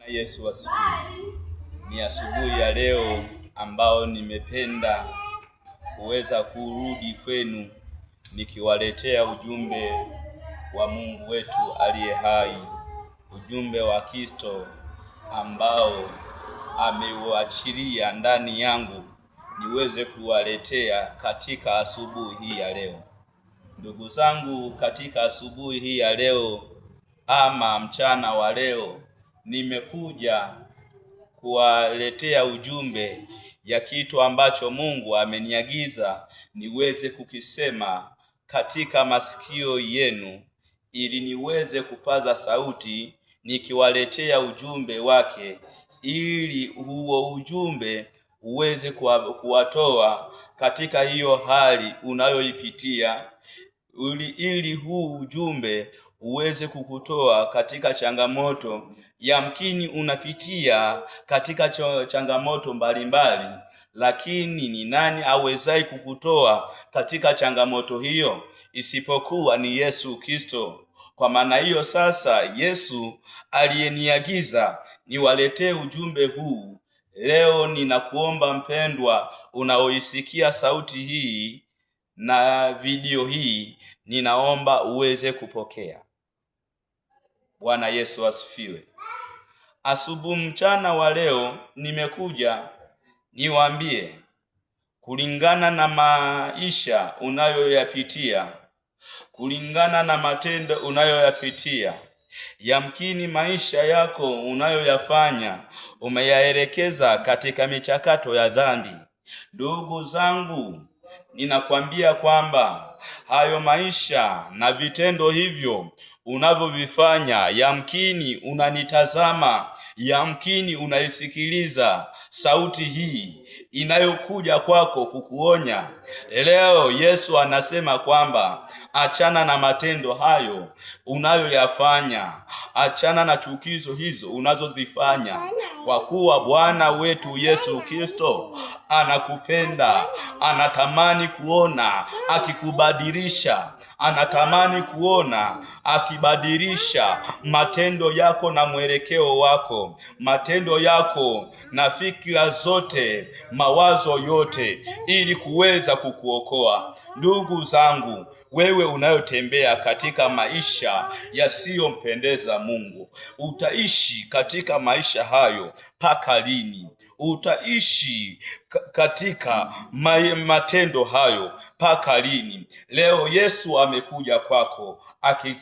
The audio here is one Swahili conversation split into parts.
Yesu asifiwe. Ni asubuhi ya leo ambao nimependa kuweza kurudi kwenu nikiwaletea ujumbe wa Mungu wetu aliye hai, ujumbe wa Kristo ambao ameuachilia ndani yangu niweze kuwaletea katika asubuhi hii ya leo. Ndugu zangu, katika asubuhi hii ya leo ama mchana wa leo, nimekuja kuwaletea ujumbe ya kitu ambacho Mungu ameniagiza niweze kukisema katika masikio yenu, ili niweze kupaza sauti nikiwaletea ujumbe wake, ili huo ujumbe uweze kuwatoa katika hiyo hali unayoipitia, ili huu ujumbe uweze kukutoa katika changamoto yamkini unapitia katika changamoto mbalimbali, lakini ni nani awezaye kukutoa katika changamoto hiyo isipokuwa ni Yesu Kristo? Kwa maana hiyo sasa, Yesu aliyeniagiza niwaletee ujumbe huu leo, ninakuomba mpendwa, unaoisikia sauti hii na video hii, ninaomba uweze kupokea. Bwana Yesu asifiwe. Asubuhi mchana wa leo nimekuja niwaambie, kulingana na maisha unayoyapitia, kulingana na matendo unayoyapitia, yamkini maisha yako unayoyafanya umeyaelekeza katika michakato ya dhambi. Ndugu zangu, ninakwambia kwamba hayo maisha na vitendo hivyo unavyovifanya, yamkini unanitazama, yamkini unaisikiliza sauti hii inayokuja kwako kukuonya. Leo Yesu anasema kwamba achana na matendo hayo unayoyafanya, achana na chukizo hizo unazozifanya, kwa kuwa Bwana wetu Yesu Kristo anakupenda, anatamani kuona akikubadilisha, anatamani kuona akibadilisha matendo yako na mwelekeo wako, matendo yako na fikra zote, mawazo yote, ili kuweza kukuokoa. Ndugu zangu, wewe unayotembea katika maisha yasiyompendeza Mungu, utaishi katika maisha hayo mpaka lini? Utaishi katika matendo hayo mpaka lini? Leo Yesu amekuja kwako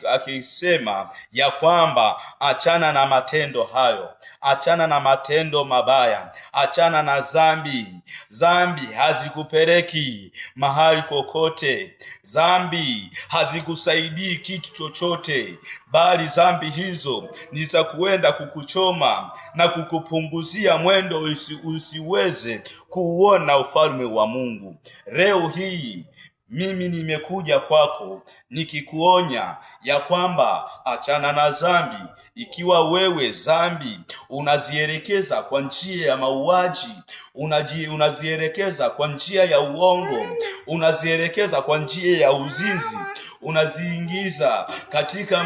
akisema ya kwamba achana na matendo hayo, achana na matendo mabaya, achana na dhambi. Dhambi hazikupeleki mahali kokote, dhambi hazikusaidii kitu chochote, bali dhambi hizo ni za kuenda kukuchoma na kukupunguzia mwendo usiweze kuuona ufalme wa Mungu. Leo hii mimi nimekuja kwako nikikuonya ya kwamba achana na dhambi. Ikiwa wewe dhambi unazielekeza kwa njia ya mauaji, unazielekeza kwa njia ya uongo, unazielekeza kwa njia ya uzinzi, unaziingiza katika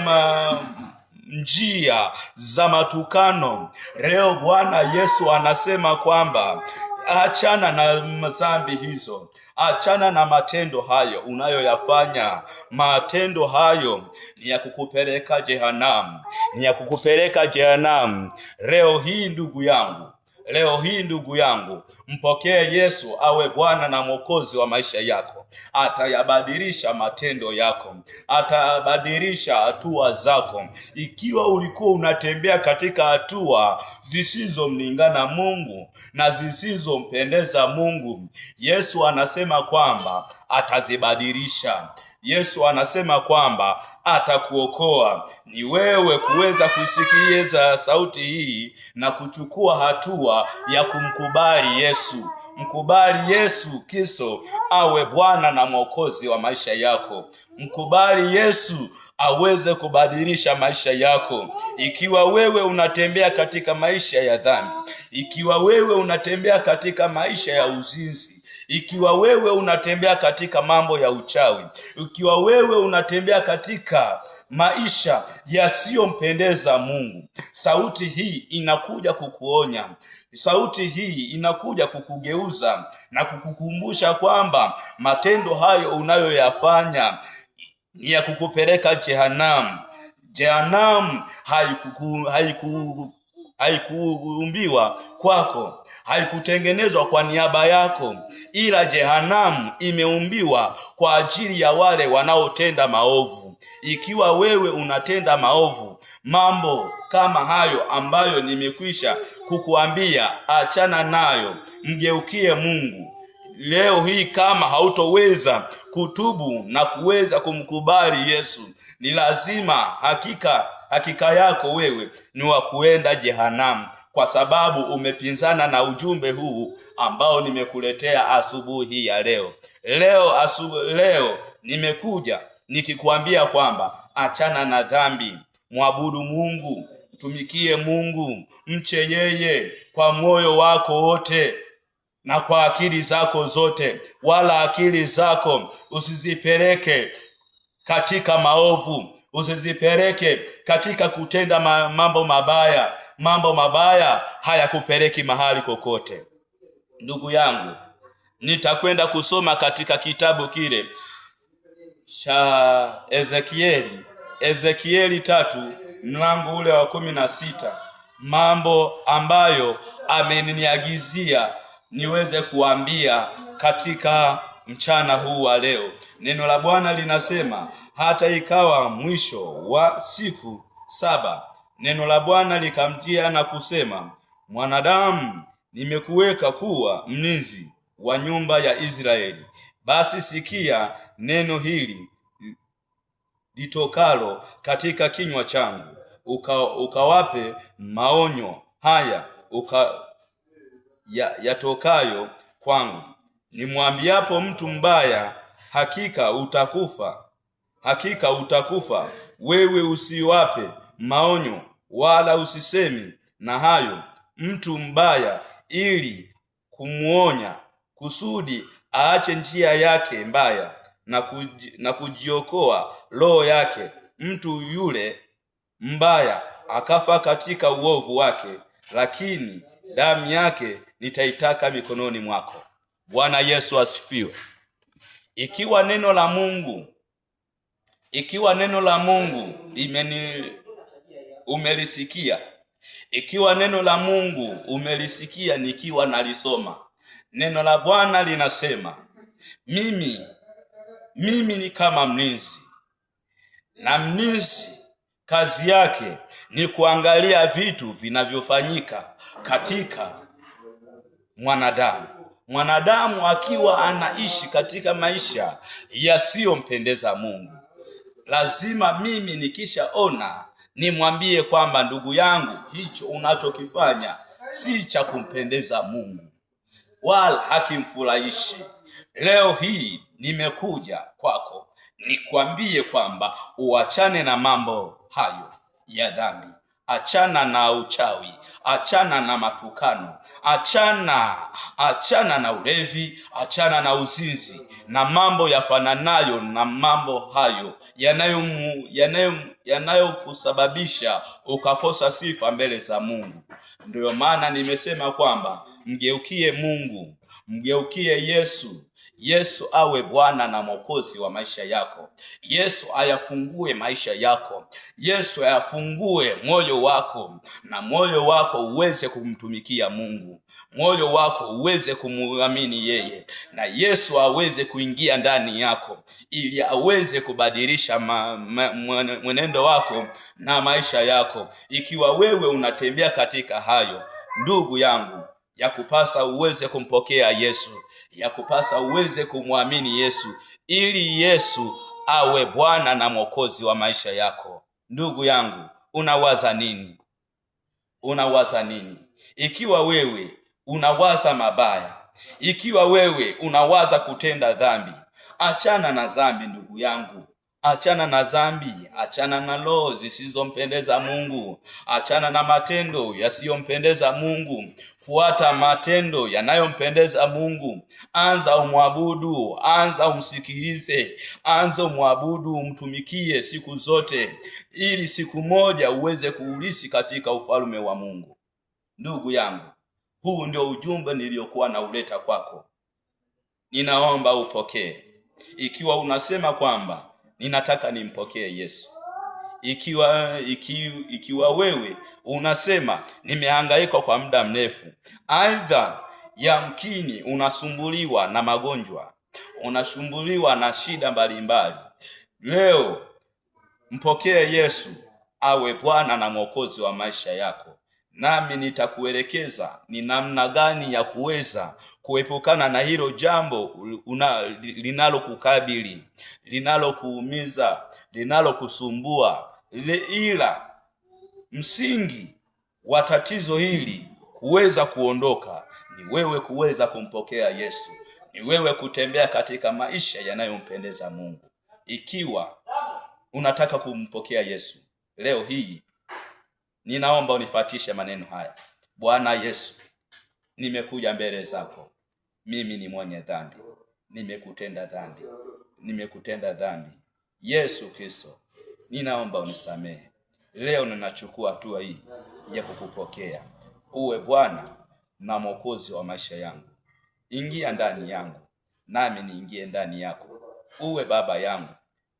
njia za matukano, leo Bwana Yesu anasema kwamba achana na dhambi hizo, achana na matendo hayo unayoyafanya. Matendo hayo ni ya kukupeleka jehanamu, ni ya kukupeleka jehanamu. Leo hii ndugu yangu, leo hii ndugu yangu, mpokee Yesu awe Bwana na Mwokozi wa maisha yako. Atayabadilisha matendo yako, atabadilisha hatua zako. Ikiwa ulikuwa unatembea katika hatua zisizomlingana Mungu na zisizompendeza Mungu, Yesu anasema kwamba atazibadilisha. Yesu anasema kwamba atakuokoa. Ni wewe kuweza kusikiliza sauti hii na kuchukua hatua ya kumkubali Yesu. Mkubali Yesu Kristo awe Bwana na Mwokozi wa maisha yako. Mkubali Yesu aweze kubadilisha maisha yako. Ikiwa wewe unatembea katika maisha ya dhambi, ikiwa wewe unatembea katika maisha ya uzinzi, Ikiwa wewe unatembea katika mambo ya uchawi, ikiwa wewe unatembea katika maisha yasiyompendeza Mungu, sauti hii inakuja kukuonya, sauti hii inakuja kukugeuza na kukukumbusha kwamba matendo hayo unayoyafanya ni ya kukupeleka jehanamu. Jehanamu haikuumbiwa kwako, haikutengenezwa kwa niaba yako, ila jehanamu imeumbiwa kwa ajili ya wale wanaotenda maovu. Ikiwa wewe unatenda maovu, mambo kama hayo ambayo nimekwisha kukuambia, achana nayo, mgeukie Mungu. Leo hii kama hautoweza kutubu na kuweza kumkubali Yesu, ni lazima hakika yako wewe ni wa kuenda jehanamu, kwa sababu umepinzana na ujumbe huu ambao nimekuletea asubuhi ya leo. Leo nimekuja nikikuambia kwamba achana na dhambi, mwabudu Mungu, mtumikie Mungu, mche yeye kwa moyo wako wote na kwa akili zako zote, wala akili zako usizipeleke katika maovu, usizipeleke katika kutenda mambo mabaya. Mambo mabaya hayakupeleki mahali kokote. Ndugu yangu, nitakwenda kusoma katika kitabu kile cha Ezekieli, Ezekieli 3 mlango ule wa 16, mambo ambayo ameniagizia niweze kuambia katika mchana huu wa leo. Neno la Bwana linasema, hata ikawa mwisho wa siku 7, neno la Bwana likamjia na kusema, mwanadamu, nimekuweka kuwa mlinzi wa nyumba ya Israeli, basi sikia neno hili litokalo katika kinywa changu, ukawape maonyo haya yatokayo kwangu. Nimwambiapo mtu mbaya, hakika utakufa, hakika utakufa, wewe usiwape maonyo wala usisemi na hayo mtu mbaya, ili kumuonya, kusudi aache njia yake mbaya na kujiokoa roho yake. Mtu yule mbaya akafa katika uovu wake, lakini damu yake nitaitaka mikononi mwako. Bwana Yesu asifiwe. Ikiwa neno la Mungu, ikiwa neno la Mungu umelisikia, ikiwa neno la Mungu umelisikia nikiwa nalisoma, neno la Bwana linasema mimi ni kama mlinzi, na mlinzi kazi yake ni kuangalia vitu vinavyofanyika katika mwanadamu. Mwanadamu akiwa anaishi katika maisha yasiyompendeza Mungu, lazima mimi nikishaona nimwambie kwamba ndugu yangu, hicho unachokifanya si cha kumpendeza Mungu wala hakimfurahishi. Leo hii nimekuja kwako nikwambie kwamba uachane na mambo hayo ya dhambi. Achana na uchawi, achana na matukano, achana na ulevi, achana na uzinzi na mambo yafananayo na mambo hayo yanayokusababisha ukakosa sifa mbele za Mungu. Ndiyo maana nimesema kwamba mgeukie Mungu, mgeukie Yesu. Yesu awe Bwana na Mwokozi wa maisha yako. Yesu ayafungue maisha yako. Yesu ayafungue moyo wako, na moyo wako uweze kumtumikia Mungu, moyo wako uweze kumuamini yeye, na Yesu aweze kuingia ndani yako ili aweze kubadilisha mwenendo wako na maisha yako. Ikiwa wewe unatembea katika hayo, ndugu yangu, yakupasa uweze kumpokea Yesu, yakupasa uweze kumwamini Yesu ili Yesu awe Bwana na Mwokozi wa maisha yako. Ndugu yangu, unawaza nini? Unawaza nini? Ikiwa wewe unawaza mabaya, ikiwa wewe unawaza kutenda dhambi, achana na dhambi ndugu yangu. Achana na dhambi, achana na roho zisizompendeza Mungu, achana na matendo yasiyompendeza Mungu, fuata matendo yanayompendeza Mungu. Anza umwabudu, anza umsikilize, anza umwabudu, umtumikie siku zote, ili siku moja uweze kuulisi katika ufalme wa Mungu. Ndugu yangu, huu ndio ujumbe niliyokuwa nauleta kwako. Ninaomba upokee. Ikiwa unasema kwamba ninataka nimpokee Yesu, ikiwa wewe unasema nimehangaika kwa muda mrefu, aidha yamkini unasumbuliwa na magonjwa, unasumbuliwa na shida mbalimbali, leo mpokee Yesu awe Bwana na Mwokozi wa maisha yako, nami nitakuelekeza ni namna gani ya kuweza kuepukana na hilo jambo linalokukabili, linalokuumiza, linalokusumbua. Ila msingi wa tatizo hili kuweza kuondoka ni wewe kuweza kumpokea Yesu, ni wewe kutembea katika maisha yanayompendeza Mungu. Ikiwa unataka kumpokea Yesu leo hii, ninaomba unifuatishe maneno haya. Bwana Yesu, nimekuja mbele zako, mimi ni mwenye dhambi, nimekutenda dhambi, nimekutenda dhambi. Yesu Kristo, ninaomba unisamehe. Leo ninachukua hatua hii ya kukupokea uwe Bwana na Mwokozi wa maisha yangu. Ingia ndani yangu, nami niingie ndani yako. Uwe baba yangu,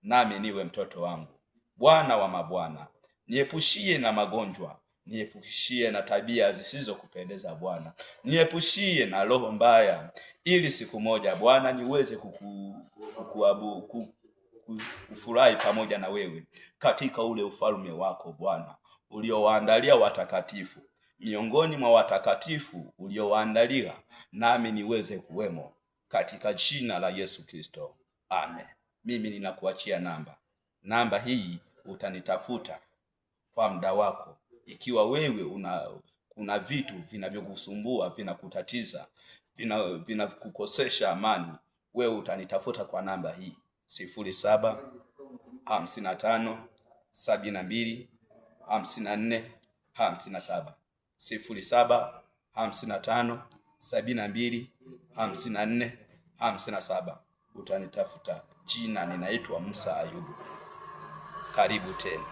nami niwe mtoto wangu. Bwana wa mabwana, niepushie na magonjwa, niepushie na tabia zisizokupendeza Bwana, niepushie na roho mbaya, ili siku moja Bwana niweze kufurahi pamoja na wewe katika ule ufalme wako Bwana uliowaandalia watakatifu, miongoni mwa watakatifu uliowaandalia, nami niweze kuwemo katika jina la Yesu Kristo, amen. Mimi ninakuachia namba hii, utanitafuta kwa muda wako. Ikiwa wewe kuna vitu vinavyokusumbua, vinakutatiza, vinakukosesha amani, wewe utanitafuta kwa namba hii 07 55 72 54 57, 07 55 72 54 57. Utanitafuta, jina ninaitwa Musa Ayubu. Karibu tena.